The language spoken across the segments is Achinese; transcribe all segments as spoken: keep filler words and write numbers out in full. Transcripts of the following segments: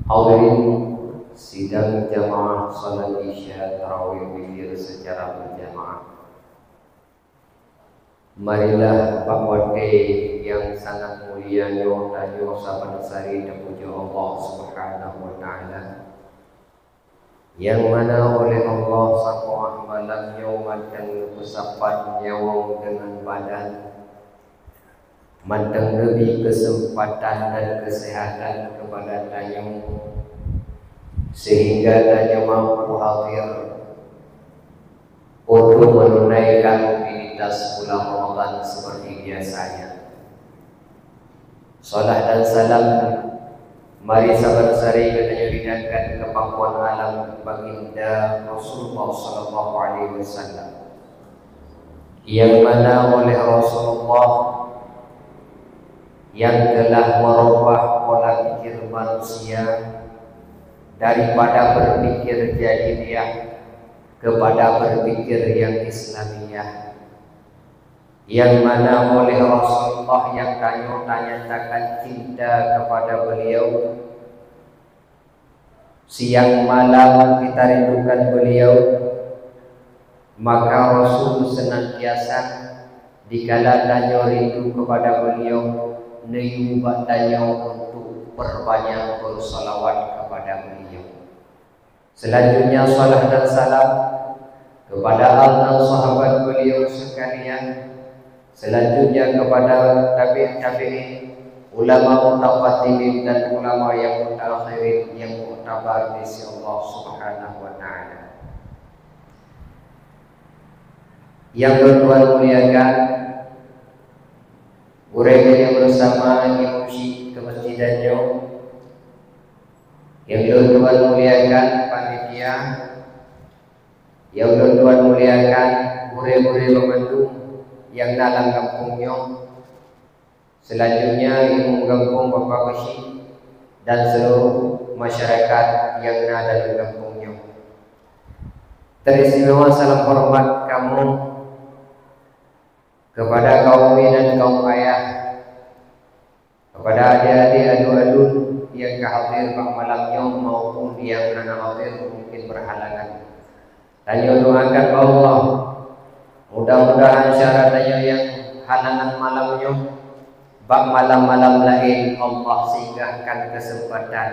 Hadirin sidang jamaah salat Isya tarawih witir secara berjamaah. Marilah bak watée nyang sangat mulia nyoe tanyoe saban sari tapujoe Allah Subhanahu wa Ta'ala, nyang mana oleh Allah saboh malam nyoe mantong neupeusapat nyawöng deungon badan, mantong neubri keuseumpatan dan keuseuhatan keupada tanyoe, seuhingga tanyoe mampu hadir untuk menunaikan rutinitas bulan Ramadan seperti biasanya. Salat dan salam mari saban sari geutanyoe ridahkan keu pangkuan alam Baginda Rasulullah sallallahu alaihi wasallam, nyang mana oleh Rasulullah nyang telah merubah pola pikir manusia daripada berpikir jahiliyah kepada berpikir yang Islamiyah, nyang mana oleh Rasulullah nyang tanyoe tanyatakan cinta kepada beliau, siang malam kita rindukan beliau, maka Rasul senantiasa dikala tanyoe rindu kepada beliau, neuyue bak tanyoe untuk perbanyak bersalawat kepada beliau. Selanjutnya salat dan salam kepada al dan sahabat beliau sekalian. Selanjutnya kepada tabi'in tabi'in, ulama mutaqaddimin dan ulama yang mutaakhirin yang muktabar di sisi Allah Subhanahu wa Ta'ala. Yang bertuan muliakan, gurée nyang bersama imum syik keu masjid nyoe, nyang lôn tuan muliakan panitia, nyang lôn tuan muliakan gurée-gurée banmandum nyang na lam gampông nyoe, selanjutnya imum gampông Bapak Geuchik dan seluruh masyarakat nyang na dalam gampông nyoe. Teristimewa salam hormat kamoe kepada kaum mi dan kaum ayah, kepada adik-adik adu-adu nyang ka hadir bak malam nyoe maupun nyang hana hadir mungkin berhalangan. Tanyoe doakan bak Allah, mudah-mudahan syedara tanyoe nyang halangan malam nyoe, bak malam-malam laén Allah singgahkan kesempatan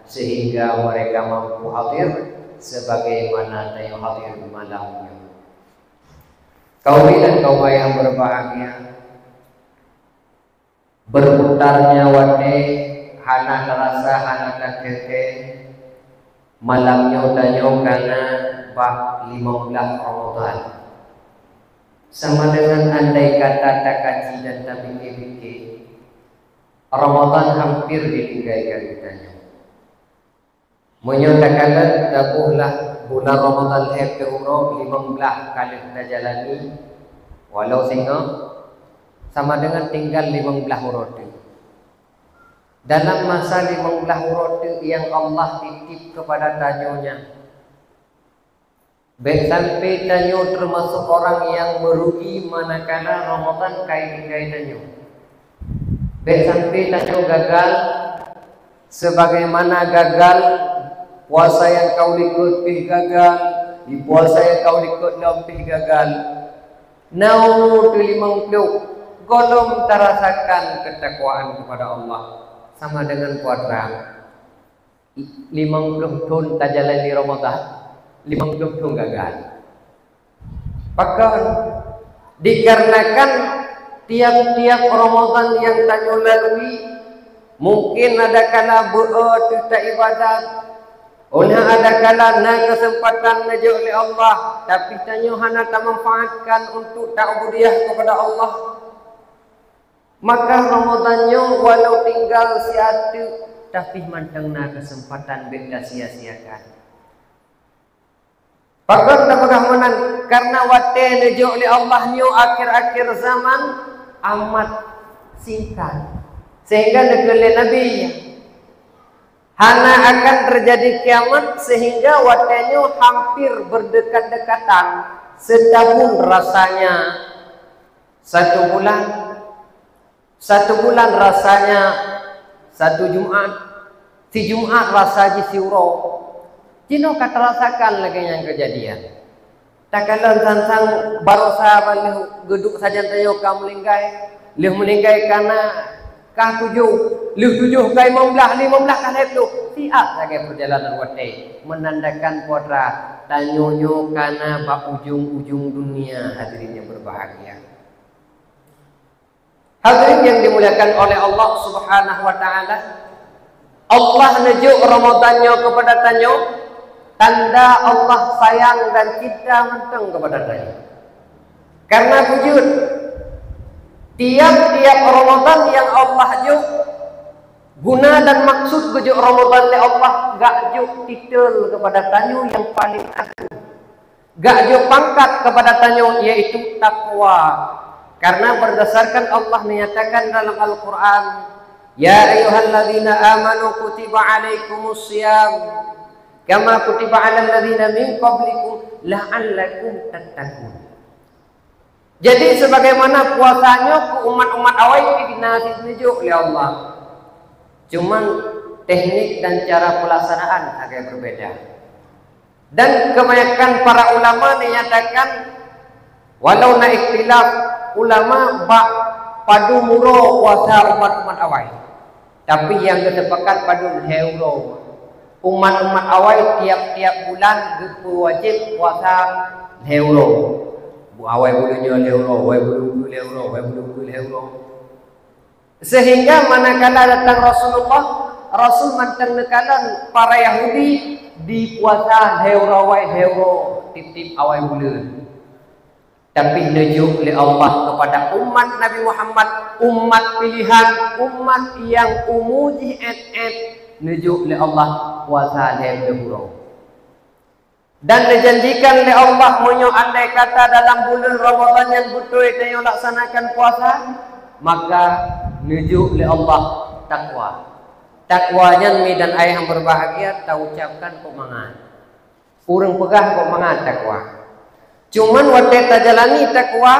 sehingga mereka mampu hadir sebagaimana tanyoe hadir malam nyoe. Kaum mi dan kaum ayah berbahagia, berputarnya watée hana terasa, hana tateuka, malam nyoe tanyoe ka na bak limong blaih Ramadan. Sama dengan andai kata takaji dan tapike-pike, Ramadan hampir ditinggai geutanyoe. Meunyoe takalon taboh lah bulan Ramadan lhée ploh uroe, limong blaih ka lheueh tajalani, walau singoh, sama dengan tinggai limong blaih uroe teuk. Dalam masa limong blaih uroe teuk nyang Allah titip kepada tanyoe nyan, bék sampai tanyoe termasuk orang yang merugi manakala Ramadan ka itinggai tanyoe. Bék sampai tanyoe gagal, sebagaimana gagal puasa nyang ka likot pih gagal, di puasa nyang ka likot lom pih gagal. Na umu teulimong ploh, gohlom tarasakan keutakwaan kepada Allah sama dengan puasa. Limong ploh thon tajalani Ramadan, limong ploh thon gagal. Pakon? Dikarenakan tiap-tiap Ramadan nyang tanyoe lalui, mungkin ada kala beu-o teuta ibadat, óh lheueh ada kala na keuseumpatan neujok lé Allah, tapi tanyoe hana tamanfaatkan untuk ta'budiyah kepada Allah. Maka Ramadan nyoe walau tinggai siat teuk, tapi mantong na keuseumpatan bék tasia-siakan. Pakon tapeugah meunan? Karena watée neujok lé Allah nyoe akhir-akhir zaman amat singkat. Sehingga neukheun lé Nabi, hana akan terjadi kiamat sehingga watée nyoe hampir berdekat-dekatan, setahun rasanya satu bulan, satu bulan rasanya satu Jumat, Si Jumat rasa jih siuroe. Jinoe ka tarasakan lagée nyang keujadian. Takalon sang-sang barosa ban lheueh geuduek sajan tanyoe ka meulinggai, lheueh meulinggai ka na ka tujoh, lheueh tujoh ka limong blaih, limong blaih ka lhée ploh. Siat lagée peurjalanan watée, meunandakan putra tanyoe nyoe ka na bak ujong-ujong dunia, hadirin yang berbahagia. Hadirin yang dimuliakan oleh Allah Subhanahu wa Ta'ala, Allah neujok Ramadan nyoe keupada tanyoe tanda Allah sayang dan cinta mantong keupada tanyoe. Karena beujeuet, tiap-tiap Ramadan nyang Allah jok, guna dan maksud geujok Ramadan lé Allah gak jok titel keupada tanyoe nyang paling akhir. Gak jok pangkat keupada tanyoe, yaitu takwa. Karena berdasarkan Allah menyatakan dalam Al-Quran, "Ya ayyuhalladzina amanu kutiba alaikumus siyam kama kutiba alal ladzina min qablikum la'allakum tattaqun." Jadi sebagaimana puasa nyoe keu umat-umat awai pih na cit neujok lé Allah. Cuman teknik dan cara pelaksanaan agak berbeda. Dan kebanyakan para ulama menyatakan, walau na ikhtilaf ulama bak padum uroe puasa umat-umat awai, tapi nyang geusepakat padum lhée uroe. Umat-umat awai tiap-tiap bulan geupeuwajéb puasa lhée uroe. Bu awai buleuen nyoe lhée uroe, awai buleuen keue lhée uroe, awai buleuen keue lhée uroe. Sehingga manakala datang Rasulullah, Rasul mantong neukalon para Yahudi di puasa lhée uroe awai lhée uroe tiep-tiep awai buleuen. Tapi neujok lé Allah keupada umat Nabi Muhammad, umat pilihan, umat nyang umu jih ét-ét, neujok lé Allah puasa lhée uroe. Dan neujanjikan lé Allah, meunyoe andai kata dalam buleuen Ramadhan nyan beutôi tanyoe laksanakan puasa, maka neujok lé Allah takwa. Takwa nyan, mi dan ayah yang berbahagia, taucapkan kok mangat. Ureuëng peugah kok mangat takwa. Cuman watée tajalani takwa,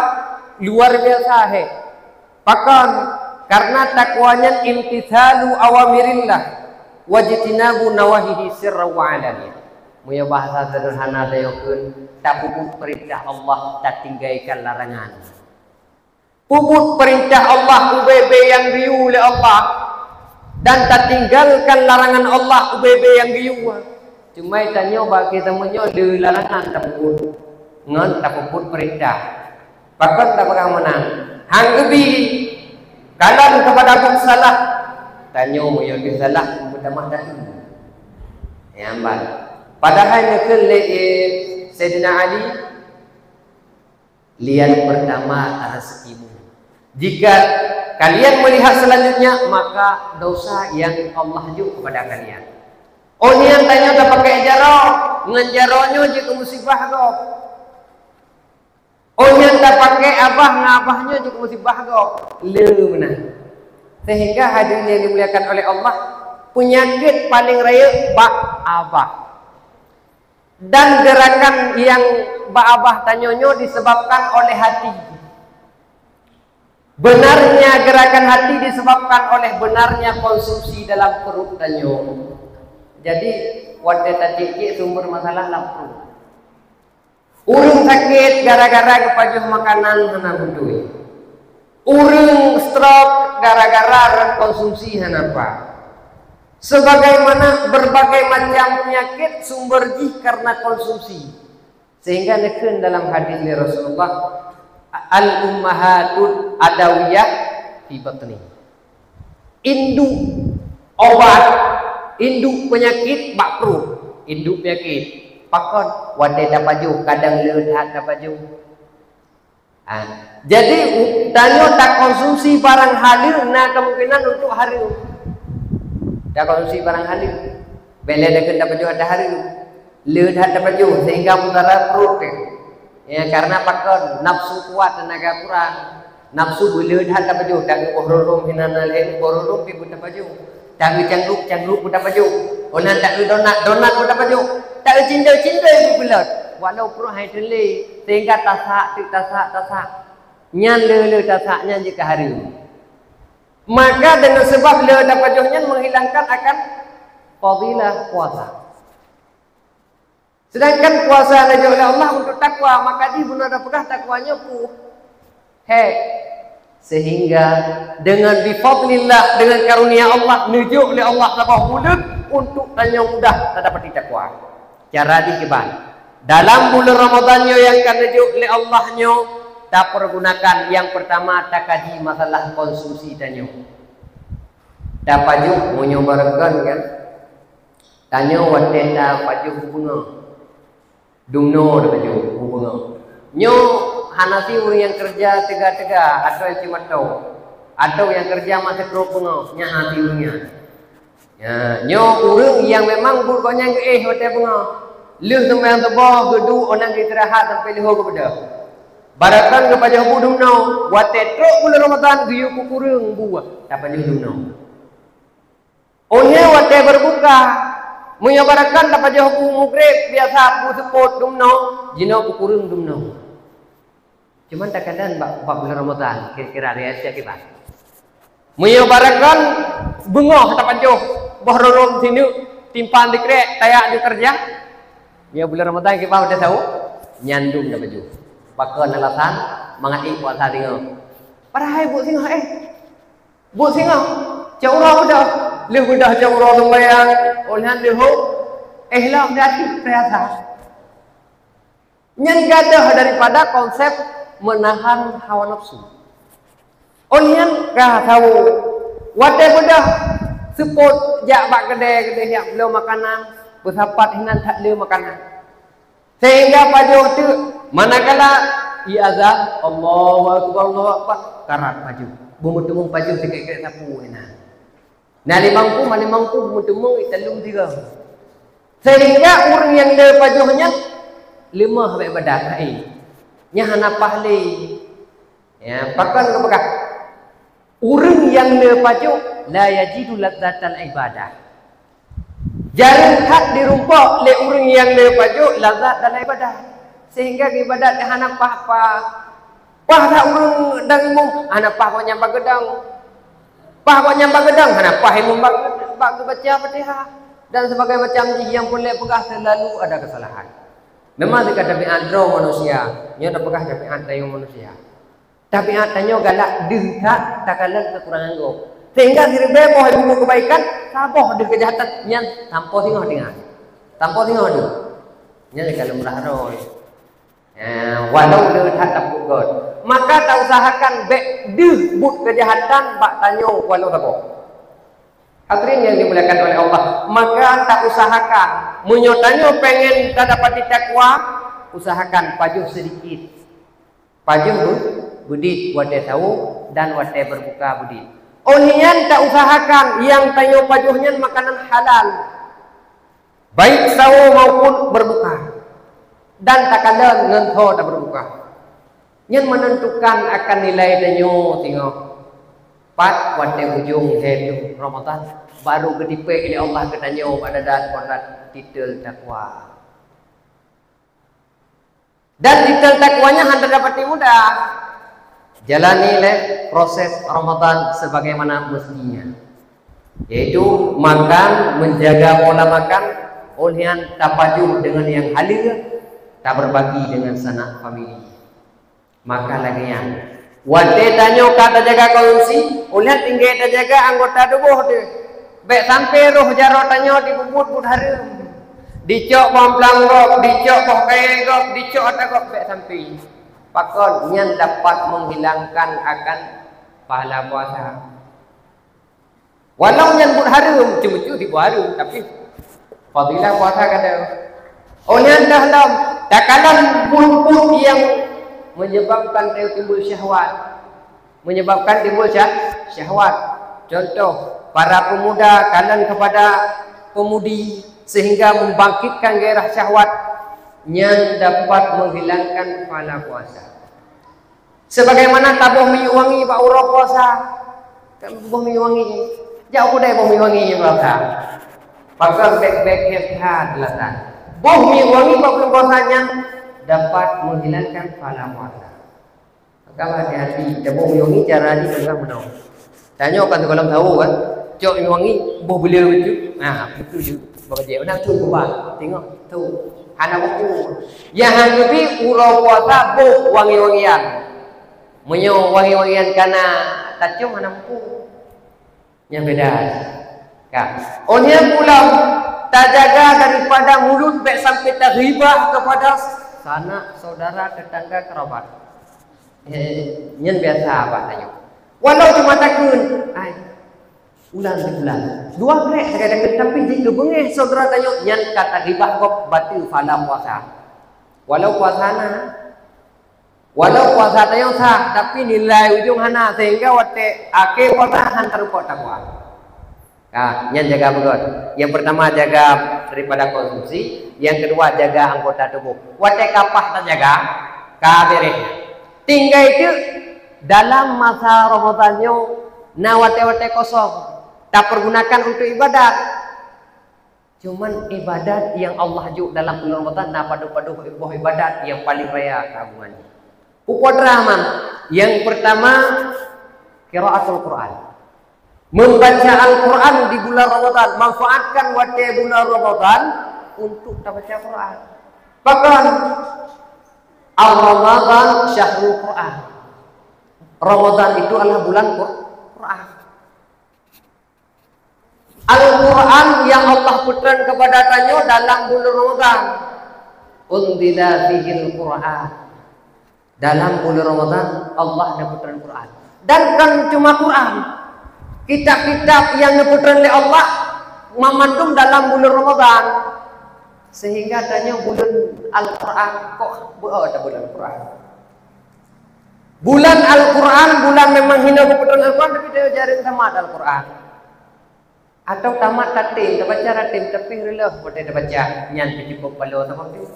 luar biasa he. Pakon? Karena takwa nyan imtithalu awamirillah wajtinabu nawahihi sirran wa alaniyah. Meunyoe bahasa sederhana tayokheun, tapeubuet peurintah Allah, tatinggaikan larangan. Peubuet peurintah Allah ubé-bé nyang geuyue lé Allah, dan tatinggalkan larangan Allah ubé-bé nyang geuyue. Cuma tanyoe bak geutanyoe le larangan tapeubuet, ngon tapeubuet peurintah. Pakon tapeugah meunan? Han geubi, kalon keupada buet salah. Tanyoe meunyoe teusalah, meutamah tahi. Nyang ban. Padahai neukheun lé, eh, Saidina Ali, lian pertama rezekimu. Jika kalian melihat selanjutnya, maka dosa yang Allah jok kepada kalian. Oh nyan tanyoe tapakai jaroe, ngon jaroe nyoe jeuet keu musibah gob. Oh nyan tapakai abah ngon abah nyoe jeuet keu musibah gob. Le meunan. Sehingga hadirin yang dimuliakan oleh Allah, penyakit paling rayeuk bak abah. Dan gerakan nyang bak abah tanyoe nyoe disebabkan oleh hati. Benarnya gerakan hati disebabkan oleh benarnya konsumsi dalam perut tanyoe. Jadi, watée tacék-cék sumber masalah lam perut. Ureuëng sakét gara-gara geupajoh makanan hana beutôi. Ureuëng stroke gara-gara rot konsumsi hana pat. Sebagaimana berbagai macam penyakit sumber jih karena konsumsi. Sehingga neukheun dalam hadis lé Rasulullah, "Al-ummahatul adawiyah fi batni." Induk obat, induk penyakit bak pruet, induk penyakit. Pakon? Watée tapajoh, kadang le that tapajoh. Ah, jadi, u-, tanyoe takonsumsi barang haleue na kemungkinan untuk hareuem. Takonsumsi barang haleue. Bèk lé takheun tapajoh ata hareuem. Le that tapajoh sehingga mudara pruet teuh. Ya, karena pakon? Nafsu kuat, tenaga kurang. Nafsu beule that tapajoh, taeu boh rôm-rôm hinan na lé, boh rôm-rôm pih beutapajoh. Taeu canggrup, canggrup beutapajoh. Ônan taeu donat, donat beutapajoh. Taeu cindoi, cindoi beulat. Walau pruet hai teulé, sehingga tasak, teuk tasak, tasak. Nyan le-le tasak nyan jeuet keu hareuem. Maka dengan sebab le tapajoh nyan menghilangkan akan Fadilah puasa. Sedangkan puasa neujok lé Allah untuk takwa, maka jih bunoe tapeugah takwa nyoe peue? Hék. Sehingga dengan bifadlillah, dengan karunia Allah, neujok lé Allah saboh buleuen untuk tanyoe mudah tadapati takwa. Cara jih kiban? Dalam buleuen Ramadhan nyoe nyang ka neujok lé Allah nyoe, tapergunakan, nyang peurtama takaji masalah konsumsi tanyoe. Tapajoh meunyoe barokon kan? Tanyoe watée tapajoh beungoh. Dumnoe tapajoh beungoh. Nyoe hana si ureuëng nyang keureuja teuga-teuga atau nyang cimato, atau nyang keureuja mak seukrop beungoh, nyan hana si ureuëng nyan. Ya, nyoe ureuëng nyang memang buet gobnyan geuéh watée beungoh. Lheueh seumayang suboh geuduek 'oh nan geuistirahat sampai leuhô geubeudôh. Barokon geupajoh bu dumnoe, watée trok buleuen Ramadhan geuyue kukureueng bu tapajoh dumnoe. 'Oh nyan watée beureubuka, meunyoe barokon tapajoh bu mugreb biasa bu seupôt dumnoe, jinoe kukureueng dumnoe. Cuman takalon bak, bak buleuen Ramadhan, kira-kira reaksi kiban. Meunyoe barokon beungoh tapajoh boh rurôm sineuk timpang dikrek tajak ju keureuja. Meunyoe buleuen Ramadhan kiban watée sahô, nyan dum tapajoh. Pakon alasan mangat ék puasa singoh. Padahai buet singoh éh. Buet singoh, cot uroe beudôh. Lheueh beudôh cot uroe sumbayang, 'oh nyan leuhô, éh lom di ateueh peurasa. Nyan gadôh daripada konsep meunahan hawa nafsu. 'Oh nyan ka sahô, watée beudôh seupôt jak bak keudée, keudée jak bloe makanan, beusapat hinan that le makanan. Sehingga pajoh teuk, manakala iazan, Allahu Akbar, Allahu Akbar, karat pajoh. Beumeuteumong pajoh sikét-sikét sapeue inan. Na limong ku, ma limong ku beumeuteumong italeueng tiga. Sehingga ureuëng nyang le pajoh nyan leumah bak ibadat hai. Nyan hana paih lé. Ya, pakon geupeugah? Ureuëng nyang le pajoh la yajidu ladzatal ibadah. Jareueng that jirumpok lé ureuëng nyang le pajoh lazat dalam ibadah. Sehingga ibadat hana paih-paih. Paih that ureuëng dan imum, hana paih gobnyan bak geudong. Paih gobnyan bak geudong, hana paih imum bak, bak geubaca Fatihah. Dan sebagainya macam jih nyang peureulée peugah seulalu ada kesalahan. Memang teuka tabiat droe manusia, nyoe tapeugah tabiat tanyoe manusia. Tabiat tanyoe galak deuh that takalon keukurangan gob. Sehingga siribée boh ibu kebaikan, saboh deuh keujahatan nyan sampoe singoh tinggai. Sampoe singoh deuh. Nyan lé ka lumrah roh. Eh, walau le that tapeugot. Maka tausahakan bék deuh buet keujahatan bak tanyoe walau saboh. Hadirin yang dimuliakan oleh Allah, maka tausahakan, meunyoe tanyoe pengen tadapati takwa, usahakan pajoh sedikit. Pajoh bu-, beudiet watée sahô dan watée beureubuka beudiet. 'Oh nyan tausahakan nyang tanyoe pajoh nyan makanan halal, baik sahô maupun beureubuka, dan takalon ngon soe tabeureubuka. Nyan meunentukan akan nilai tanyoe singoh. Pat watée ujong lhée Ramadhan, baru geutipék lé Allah keu tanyoe bak adat-adat titel takwa. Dan titel takwa nyan hana dapati mudah. Jalani lé proses Ramadhan sebagaimana mestinya, yaitu makan, menjaga pola makan, 'oh nyan tapajoh dengan nyang haleue, taberbagi dengan sanak famili. Maka lagée nyan, watée tanyoe ka tajaga konsumsi, 'oh nyan tinggai tajaga anggota tuboh teuh. Bék sampai roh jaroe tanyoe dibubuet buet hareuem. Dicok bang blang gob, dicok boh kayée gob, dicok ata gob, bék sampai. Pakon nyan dapat menghilangkan akan pahala puasa. Walau nyan buet hareuem, cuma-cuma dibuet hareuem, tapi fadilah puasa ka ada. 'Oh nyan dah lom, takalon buet-buet nyang menyebabkan timbul syahwat. Menyebabkan timbul syah-, syahwat. Contoh, para pemuda kalon kepada pemudi sehingga membangkitkan gairah syahwat, nyan dapat menghilangkan pahala puasa. Sebagaimana taboh minyeuk wangi bak uroe puasa. Kan boh minyeuk wangi. Jak u keudai boh minyeuk wangi bak puasa. Pakon bék-bék hét that alasan. Boh minyeuk wangi bak buleuen puasa nyan dapat menghilangkan pahala puasa. Maka hati-hati, taboh minyeuk wangi cara jih peugah meunoe. Tanyoe kan sigohlom sahô kan? Cok wangi, boh beuleue tu. Ha, beutôi ju. Bak jih. Nak tu kuba. Tengok tu. Hana buku. Nyang han geubi uroe puasa boh wangi-wangian. Meunyoe wangi-wangian kana tacong hana buku. Nyang beda. Ka. Oh nyan pula tajaga daripada mulut bèk sampai taghibah kepada sanak saudara tetangga kerabat. Eh, nyan biasa bak tanyoe. Walau cuma takheun, ai. Ulang sibulan. Dua krek sagai takheun, tapi jih keu beungéh saudara tanyoe nyan ka taghibah gob bateue pahala puasa. Walau puasa na, walau puasa tanyoe sah, tapi nilai ujong hana, sehingga watèe akhé puasa han tarumpok takwa. Ka, nyan jaga beugöt. Yang pertama jaga daripada konsumsi, yang kedua jaga anggota tubuh. Watèe ka paih tajaga, ka beres. Tinggai teuk dalam masa Ramadan nyoe na watèe-watèe kosong, tapergunakan untuk ibadat. Cuman ibadat yang Allah jok dalam bulan Ramadan na padub-padub boh ibadat yang paling raya keuagungan jih. Peue teuma? Yang pertama, qiraatul Quran. Membaca Al-Quran di bulan Ramadan, manfaatkan watèe bulan Ramadan untuk tabaca Quran. Pakon? Ar-Ramadan syahrul Quran. Ramadan itu adalah bulan Qur-, Quran. Al-Quran yang Allah peutreun kepada tanyoe dalam bulan Ramadan. Unzila fihil Quran. Dalam bulan Ramadan, Allah neupeutreun Quran. Dan kon cuma Quran. Kitab-kitab nyang neupeutreun lé Allah, mamandum dalam bulan Ramadan. Sehingga tanyoe bulan Al-Quran, kok beu-o ata bulan Al-Quran. Bulan Al-Quran, bulan memang hino geupeutreun Al-Quran, tapi tanyoe jareueng tamat Al-Quran. Atau tamat tatem, tabaca tatem, tapi reuloh watèe tabaca, nyan pih cukup paloe saboh teuk.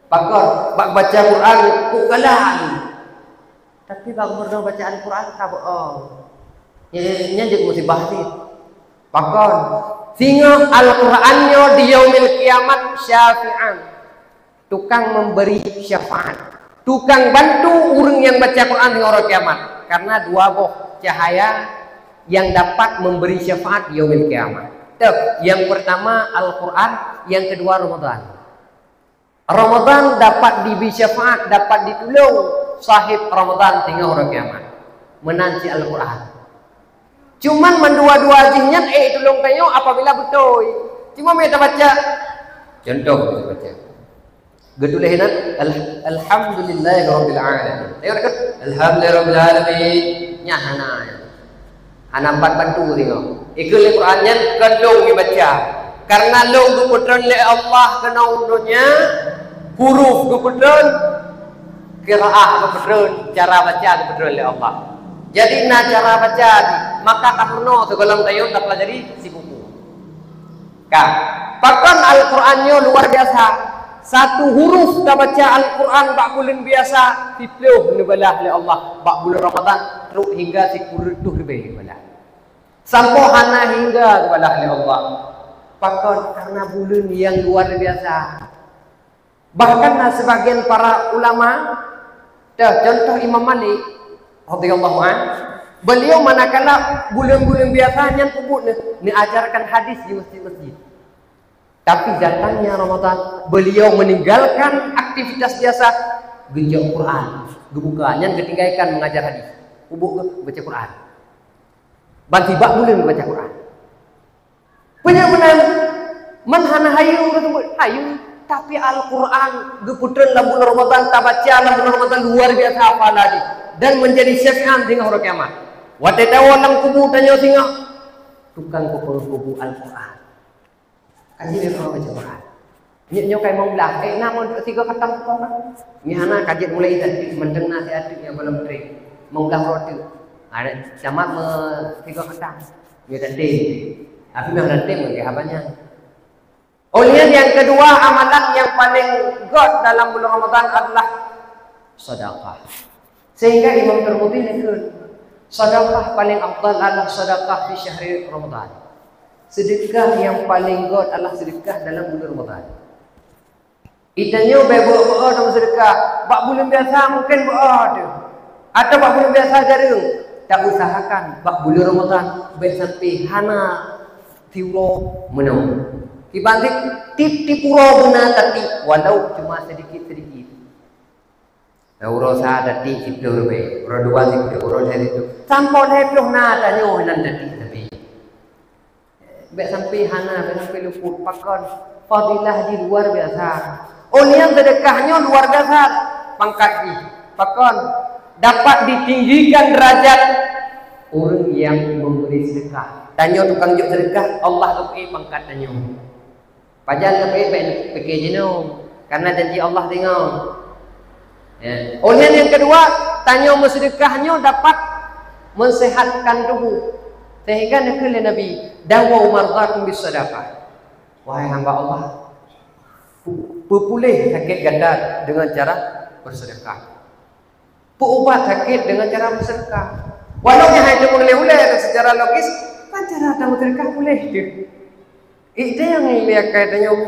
Pakon, bak baca Quran, kok galak. Tapi bak meurunoe bacaan Quran, ka bohong. Nyan, nyan jeuet musibah cit. Pakon, singoh Al-Quran nyoe di yaumil kiamat syafi'an. Tukang memberi syafaat. Tukang bantu ureueng nyang baca Quran di uroe kiamat. Karena dua boh cahaya yang dapat memberi syafaat di yaumil kiamat. Teuh, yang pertama Al-Quran, yang kedua Ramadan. Ramadan dapat dibri syafaat, dapat ditulông sahib Ramadan teungoh uroe kiamat. Meunan cit Al-Quran. Cuman mandua-dua jih nyan ék tulông tanyoe apabila beutôi. Cuma meunyo tabaca, contoh tabaca. Geutuléh nan, al-, Alhamdulillahirabbil alamin. Tengok dekat, Alhamdulillahirabbil alamin. Nyan hana. Hana pat bantu tengok. Ikheun lé Quran nyan kon lôn ibaca. Karena lôn geupeutreun lé Allah keunoe donya, huruf geupeutreun, qiraah geupeutreun, cara baca geupeutreun lé Allah. Jadi na cara baca jih, maka tapeurunoe sigohlom tanyoe tapelajari sibuku. Ka. Pakon Al-Quran nyoe luar biasa. Satu huruf tabaca Al-Quran bak buleuen biasa, siplôh neubalah lé Allah. Bak buleuen Ramadan, trok hingga sikureueng reutôh ribèe neubalah. Sampoe hana hingga geubalah lé Allah. Pakon? Karena buleuen nyang luar biasa. Bahkan na sebagian para ulama, teuh, contoh Imam Malik radhiyallahu anh, beliau manakala buleuen-buleuen biasa nyan peubuet neu-, neuajarkan hadis di masjid-masjid. Tapi datangnya Ramadan, beliau meninggalkan aktivitas biasa, geujok Quran, geubuka, nyan geutinggalkan mengajar hadis. Peubuet geuh baca Quran. Ban sibak buleuen baca Quran. Peue nyang meunan, man hana hayeue ureueng teubeuet, hayeue. Tapi Al-Quran geupeutreun lam bulan Ramadan, tabaca lam bulan Ramadan luar biasa pahala jih dan menjadi syafi'an singoh uroe kiamat. Watèe tawoe lam kubu tanyoe singoh, tukang kupeue kubu Al-Quran. Ka jeuet lé droe baca Quran. Nyoe, nyoe ka limong blah. Eh, na mon sigoe khatam Quran? Nyoe hana, ka jeuet mulai tadi, mantong na siat teuk nyang gohlom trép. Limong blah uroe teuk. Ada sama me sigoe khatam. Nyoe tadi. Tapi meuh tadi ngon haba nyan. Oleh yang kedua, amalan yang paling göt dalam bulan Ramadan adalah sedekah. Sehingga Imam Tirmidzi neukheun, sedekah paling afdal adalah sedekah di syahri Ramadan. Sedekah yang paling göt adalah sedekah dalam bulan Ramadan. Geutanyoe bèk beu-o dalam sedekah. Bak bulan biasa mungkin beu-o teuh. Atau bak bulan biasa jareueng. Tausahakan bak buleuen Ramadhan bèk sampai hana siuroe meunoe. Kiban cit, tiep-tiep uroe beuna tatiep, walau cuma sedikit-sedikit. Uroe sa tatiep siplôh ribèe, uroe dua siplôh, uroe lhèe siplôh. Sampoe lhèe plôh na tanyoe nan tatiep sabe. Bèk sampai hana, bèk sampai luput. Pakon? Fadilah jih luar biasa. Oh, nyan seudeukah nyoe luar biasa pangkat jih. Pakon? Dapat ditinggikan derajat ureueng nyang memberi sedekah. Tanyoe tukang jok sedekah, Allah geupeuék pangkat tanyoe. Pajan geupeuék bèk pike jinoe, karena janji Allah singoh. Ya. Oh, nyan nyang keudua, tanyoe meusedekah nyoe dapat mensehatkan tubuh. Sehingga neukheun lé Nabi, "Dawau mardhakum bis sadaqah." Wahai hamba Allah, pu-, peupuléh sakét gata dengan cara bersedekah. Peuubat sakét dengan cara bersedekah. Walau nyan hai teumeuulèe-ulèe secara logis, kan cara tamu sedekah puléh tu. Ih, tanyoe ngieng lé akai tanyoe,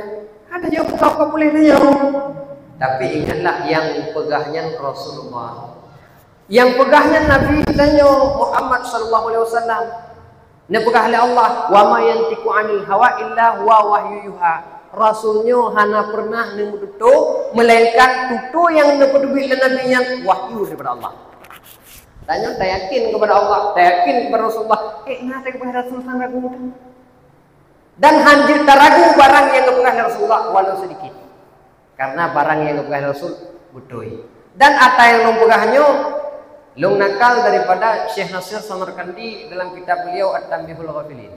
hana tanyoe buka-buka puléh tanyoe. Tapi ingatlah, nyang peugah nyan Rasulullah. Nyang peugah nyan Nabi tanyoe Muhammad sallallahu alaihi wasallam. Neupeugah lé Allah, "Wa ma yantiqu 'anil hawa illa huwa wahyu yuha." Rasul nyoe hana pernah neumeututoe, melainkan tutoe nyang neupeuteubiet lé Nabi nyan wahyu daripada Allah. Tanyoe tayakin kepada Allah, tayakin kepada Rasulullah. Eh, na tapeugah Rasul sang ragu tu. Dan hanjeuet taragu barang nyang geupeugah lé Rasulullah walau sedikit. Karena barang nyang geupeugah lé Rasul beutôi. Dan ata nyang lôn peugah nyoe, lôn nakal daripada Syekh Nasir Samarkandi dalam kitab beliau At-Tanbihul Ghafilin.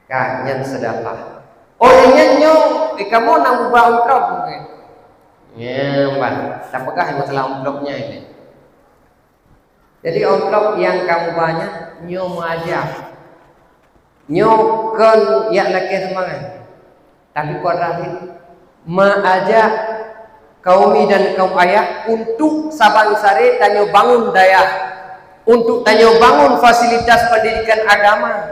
Ka, nyan seudapah. Oh, nyan nyoe, eh, kamoe na meuba amplop mungken. Nyan, ban. Tapeugah masalah amplop nyan ini. Jadi, amplop nyang kamoe ba nyan nyoe meuaja. Nyoe kon jak lakèe sumbangan. Tapi kuat rahim meuaja kaum mi dan kaum ayah untuk saban saré tanyoe bangun dayah, untuk tanyoe bangun fasilitas pendidikan agama.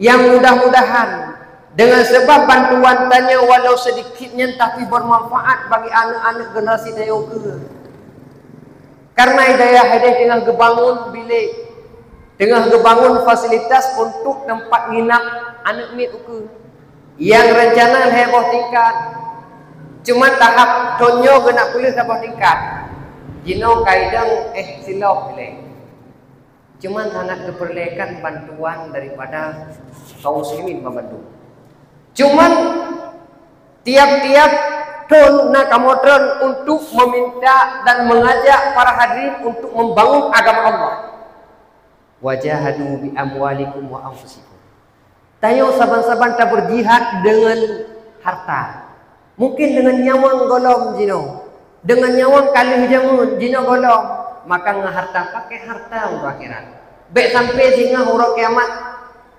Nyang mudah-mudahan dengan sebab bantuan tanyoe walau sedikit nyan tapi bermanfaat bagi aneuk-aneuk generasi tanyoe keue. Karena di dayah nyoe teungoh geubangun bilék, teungoh geubangun fasilitas untuk teumpat nginap aneuk miet ukeue. Nyang reuncana lhèe boh tingkat. Cuman tahap thôn nyoe geunak peulheueh saboh tingkat. Jinoe ka idong, eh, siloh ilèe. Cuman sangat geupeureulékan bantuan daripada kaum muslimin banmandum. Cuman tiap-tiap thôn na kamoe treun untuk meminta dan mengajak para hadirin untuk membangun agama Allah. "Wajahadu bi amwalikum wa anfusikum." Tanyoe saban-saban tabeurjihad deungon harta. Mungken deungon nyawöng gohlom jinoe, deungon nyawöng ka lheueh jameun jinoe gohlom, maka ngon harta, pakai harta untuk akhirat. Bèk sampai singoh uroe kiamat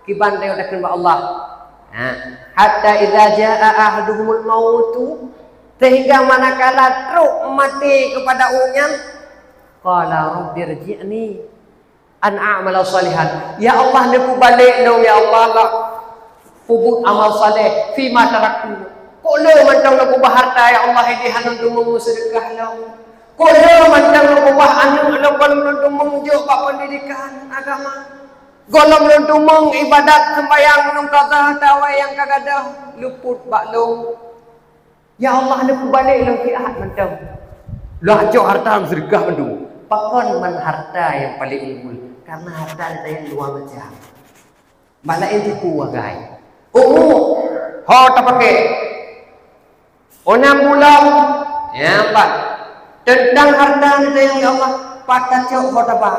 kiban tanyoe takheun bak Allah. Ha, hatta idza jaa ahaduhumul mautu, sehingga manakala trok maté kepada ureueng nyan, qala rabbirji'ni an a'mala shalihan. Ya Allah, neupeubalek lôn, ya Allah, bak peubuet amal saleh, fima taraktu. Kok le mantong lôn peubah harta, ya Allah, hideh hana lôn teumeung meuseudeukah lôn. Kok le mantong lôn peubah aneuk lôn gohlom lôn teumeung jok bak pendidikan agama. Gohlom lôn teumeung ibadat seumbahyang lôn kaza tawai nyang ka gadôh luput bak lôn. Ya Allah, neupeubalek lôn siat mantong. Lôn cok harta meuseudeukah mandum. Pakon man harta nyang paleng unggul? Karena harta nyang dua macam. Bak laén tipu wagai. Umu, ho tapaké. Onam bulan, ya, empat. Tentang harta nyang disayang ya Allah, pat tacok ho taba.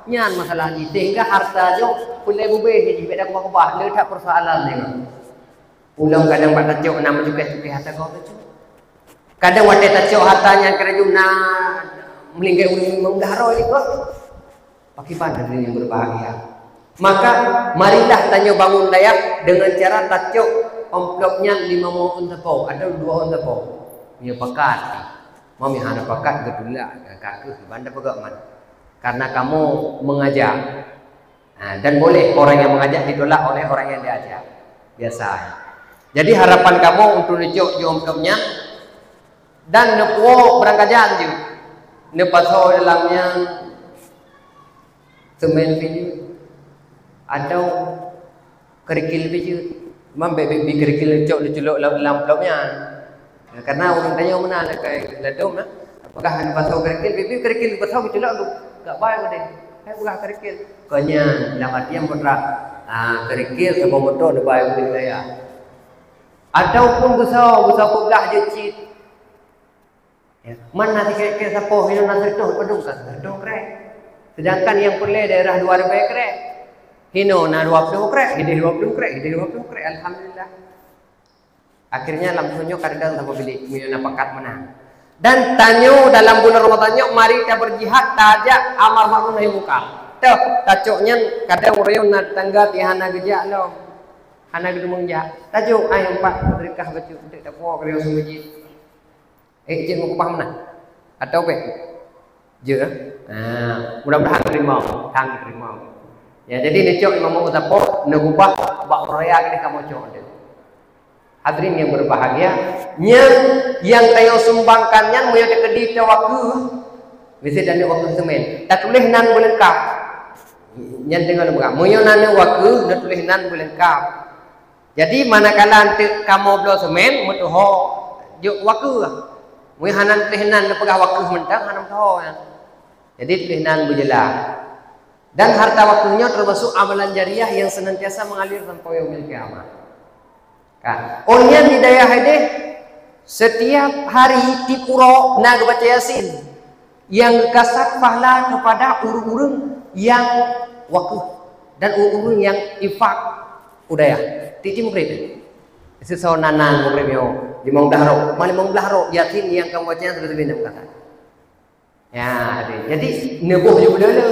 Nyan masalah jih. Sehingga harta nyoe peureulèe beubeh jih, bèk takeubah-keubah. Le that persoalan nyoe. Ulôn kadang bak tacok na meucukéh-cukéh harta gob tacok. Kadang watèe tacok harta nyang keurajum na meulinggai ureueng meudaroe likot. Pakriban hadirin yang berbahagia. Maka, marilah tanyoe bangun dayah deungon cara tacok amplop nyan limong ôn sapo atau dua ôn sapo. Nyoe pakat. Mami hana pakat geutulak ka keuh ban tapeugah man. Karena kamoe mengajak. Ha, dan boleh orang yang mengajak ditolak oleh orang yang diajak. Biasa. Jadi harapan kamoe untuk neucok jeuem keu nyan dan neupuwoe beurangkajan jeuet. Neupasoe dalam nyan semen pih jeuet, atau kerikil pih jeuet. Cuma bèk, bèk, bèk kerikil cok leuculok lam, lam amplop nyan. Karena ureueng tanyoe meunan lakèe ladôm na. Peugah neupasoe kerikil, bèk, bèk kerikil neupasoe geuculok tu. Gak bai udeh. Hai peugah kerikil. Kon nyan, lam artian putra, ah, kerikil saboh moto neubai udeh raya. Ataupun beusoe, beusoe peugah jeuet cit. Ya, man na sikrek-krek sapoh, hino na sireutôh padum ka sireutôh krek. Sedangkan nyang peureulèe daerah dua ribèe krek. Hino na dua ploh krek, hideh dua ploh krek, hideh dua ploh krek. Alhamdulillah. Akhirnya lam donya kadang saboh bilik, meunyoe na pakat meunan. Dan tanyoe dalam bulan Ramadan nyoe mari tabeurjihad, tajak amar ma'ruf nahi mungkar. Toh, tacok nyan kadang ureueng na tetangga pih hana geujak lom. Hana geudumong jak. Tajok ai empat seudeukah bacut, enteuk tapuwoe keudroe seumeujid. Eh, jeuet meukubah meunan? Atau bèk? Jeuet, eh? Nah, mudah-mudahan teurimong, tang teurimong. Ya, jadi neucok Imam Abu Tapok, neukubah bak raya keuneuk kamoe cok deh. Hadirin yang berbahagia, nyan nyang tanyoe sumbangkan nyan meunyoe teukeudi tawakeuh, miseue dan wakeuh seumén, tatuléh nan beuleungkap. Nyan deungon lôn peugah, meunyoe na neuwakeuh, neutuléh nan beuleungkap. Jadi, manakala eunteuk kamoe bloe seumén, meutuho jok wakeuh. Meunyoe hana neutuléh nan, neupeugah wakeuh mantong, hana meutuho nyan. Jadi, tuléh nan beujeulaih. Dan harta wakeuh nyoe teumasok amalan jariah nyang seunantiasa meungalir sampoe yaumil qiyamah. Ka. Óh nyan di dayah Aceh, setiap hari tiep uroe na geubaca Yasin nyang geukasab pahala keupada ureueng-ureueng nyang wakeuh dan ureueng-ureueng nyang infak u dayah. Tiep-tiep Magrib. Sisoe nan-nan Magrib nyoe, limong blah rot, ma limong blah rot Yasin nyang ka baca sabe-sabe na geukasab. Ya, jadi, jadi neuboh ju buleue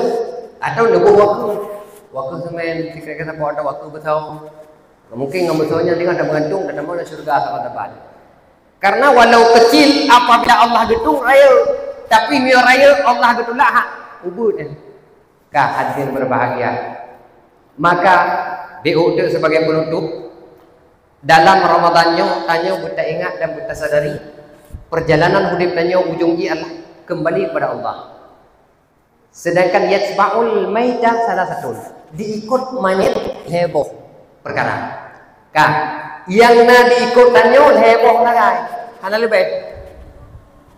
atau neuboh wakeuh. Wakeuh seumén, sikrek-krek sapoh atau wakeuh beusoe. Mungkin ngon beusoe nyan tinggai meugantung dan nama syurga saban-saban. Karena walau kecil, apabila Allah geutung rayeuk, tapi meunyoe rayeuk Allah geutulak, ha, ubeuet nyan. Ka, hadirin berbahagia. Maka, di uteuk sebagai penutup, dalam Ramadan nyoe, tanyoe beutaingat dan beutasadari, perjalanan udeb tanyoe ujong jih adalah kembali kepada Allah. Sedangkan yatba'ul maita salasatun, diikut manyét lhèe boh peukara. Ka, nyang na diikut tanyoe lhèe boh sagai, hana leubeh.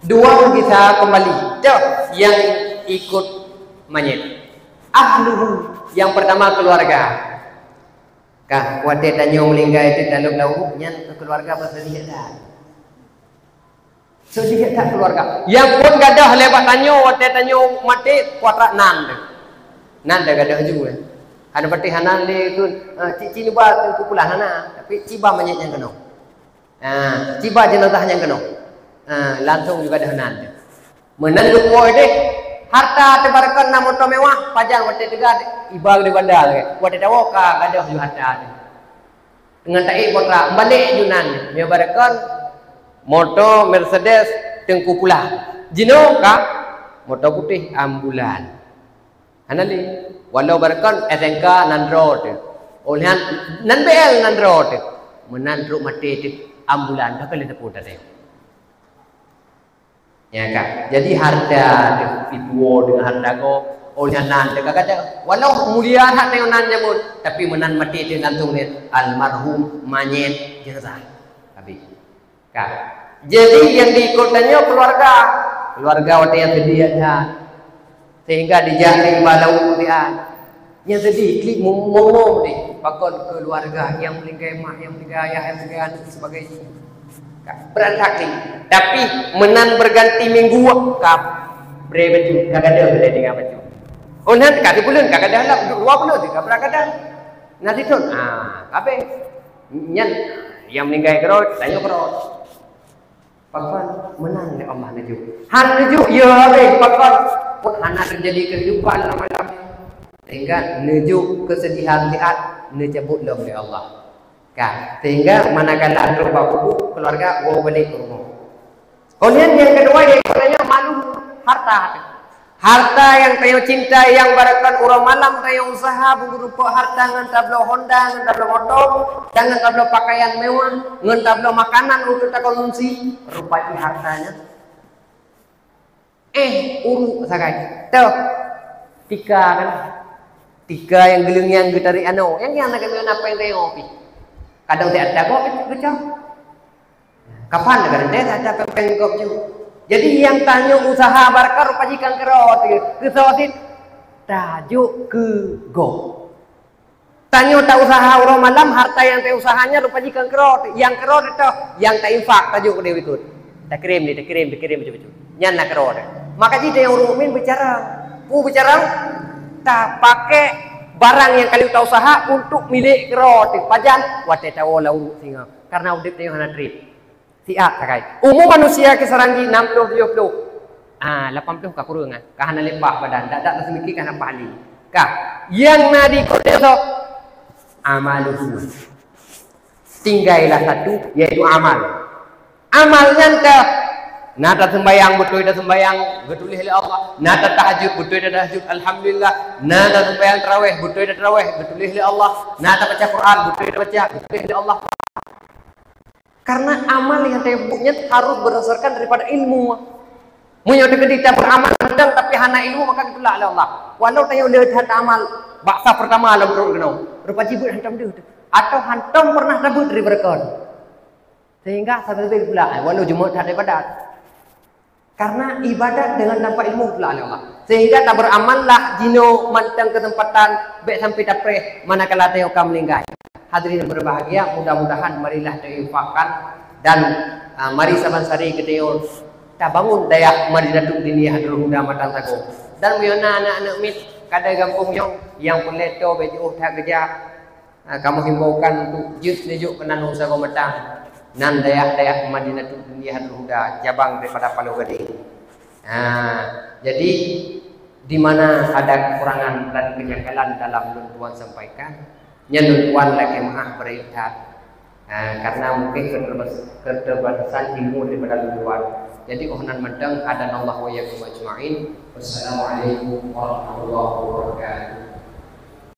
Dua bisa kembali. Toh, nyang ikut manyét. Ahluhu, nyang pertama keluarga. Ka, watèe tanyoe meuninggai teuh dalam laôt, nyan keuluwarga peuseudih that. Seudih that keuluwarga. Nyang phôn gadôh lé bak tanyoe watèe tanyoe maté, kuatra nan teuh. Nan teuh gadôh ju, eh. Hana patéh hana lé kheun, eh, cit-cit neuba Teungku Pulan hana, tapi cit ba manyét nyang keunoe. Ha, cit ba jeunazah nyang keunoe. Ha, langsung juga dah nan. Meunan geupuwoe deh, harta teuh barokon na moto mewah, pajan watèe teuga iba di banda lagèe. Watèe tawoe ka gadôh ju harta teuh. Ngon taék moto, meubalek ju nan, meunyoe barokon moto Mercedes Teungku Pulan. Jinoe ka moto putéh ambulan. Hana lé. Walau barokon S N K nan droe teuh. Óh lheueh nyan nan B L nan droe teuh. Meunan trok maté teuh ambulan, ka lheueh teupeu teuh. Ya ka. Jadi harta teuh, ituwoe deungon harta gob, óh lheueh nyan teuh ka gadôh. Walau mulia that deungon nan jameun, tapi meunan maté teuh langsung lé almarhum manyét jenazah. Habis. Ka. Jadi, nyang diikot tanyoe keuluwarga. Keuluwarga watèe nyan seudih that. Sehingga dijak lé iba laôt siat. Nyang seudih, klik mumong deh. Pakon keuluwarga nyang meuninggai mak, nyang meuninggai ayah, nyang meuninggai aneuk, sebagainya. Ka. Brat that klik. Tapi, meunan beuganti minggu, ka bré bacut, ka gadôh lé tinggai bacut. Oh, nan ka sibuleuen, ka gadôh lom, dua buleuen, ka brat gadôh. Na sithôn, ah, habéh. Nyan, nyang meuninggai keudroe, tanyoe keudroe. Pakon meunan lé Allah neujok. Han neujok, ya habéh, pakon pun hana teujadi keuhidupan lam alam. Sehingga neujok keuseudihan siat neucabot lom lé Allah. Ka, sehingga manakala trok bak kubu, keuluwarga woe balek keu rumoh. Kemudian nyang keudua, nyang keudua nyan malu harta. Harta nyang tanyoe cintai, nyang barokon uroe malam tanyoe useuha beureumpok harta ngon tabloe honda, ngon tabloe moto, dan ngon tabloe pakaian mewah, ngon tabloe makanan untuk takonsumsi, rupa jih harta nyan. Eh, ureueng sagai. Toh, tika kan? Tika nyang geuleungiang geutarék anoe, nyang nyan lagèe meunan péng teuh pih. Kadang teuh ata gob geucok. Kapan lagèe teuh ata péng gob ju. Jadi nyang tanyoe useuha barokah rupa jih kan keudroe teuh. Keu soe cit? Tajok keu gob. Tanyoe ta-useuha uroe malam, harta nyang ta-useuha nyan rupa jih kan keudroe teuh. Nyang keudroe teuh, nyang ta-infak tajok keudéh likot. Takirém deh, takirém, takirém bacut-bacut. Nyan na keudroe teuh. Maka jih tanyoe ureueng mukmin beucarông. Peue beucarông? Tapaké barang nyang ka lheueh ta-useuha untuk milék keudroe teuh. Pajan? Watèe tawoe lam uruek singoh. Karena udép tanyoe hana trép. Siat sagai. Umu manusia keu sarangi nam ploh tujoh ploh. Ah, lapan ploh ka kureueng ah. Ka hana lé paih badan, dak-dak taseumiké ka hana paih lé. Ka. Nyang na di kota sok amaluhu. Tinggailah satu, yaitu amal. Amal nyan ka na taseumbahyang beutôi taseumbahyang geutuléh lé Allah, na tatahajud beutôi tatahajud alhamdulillah, na taseumbahyang tarawih beutôi tatrawih geutuléh lé Allah, na tabaca Quran beutôi tabaca geutuléh lé Allah. Karena amal nyang tabuet nyan harus berdasarkan daripada ilmu. Meunyoe teukeudi tabeuet amal mantong tapi hana ilmu, maka geutulak lé Allah. Walau tanyoe le that amal bak saf pertama lam pruet keunoe, rupa jih beuet hantom deuh teuh, atau hantom pernah tabeuet dari beureukat. Sehingga sabe-sabe geutulak, walau jeuet that ibadat. Karena ibadat dengan tanpa ilmu geutulak lé Allah. Sehingga taberamallah jinoe mantong keuseumpatan, bèk sampai tapreh manakala tanyoe ka meuninggai. Hadirin berbahagia, mudah-mudahan marilah tainfakkan dan, ah, mari saban sari geutanyoe tabangun dayah Madinatul Diniyah Darul Huda Matan Sagoe. Dan meunyoe na aneuk-aneuk miet kada gampông nyoe nyang peureulèe toe bèk jiôh that geujak, ah, kamoe himbaukan untuk jeuet neujok keunan u Sagoe Matan. Nan dayah-dayah Madinatul Diniyah Darul Huda, cabang daripada Paloh Gadeng. Ah, jadi di mana ada kekurangan dan kejanggalan dalam lôn tuan sampaikan, nyan lôn tuan lakèe meu'ah beureukat. Ah, karena mungkin keterbas-, keterbatasan ilmu daripada lôn tuan. Jadi, 'oh nan mantong, hadanallahu wa iyyakum ajma'in. Wassalamualaikum warahmatullahi wabarakatuh.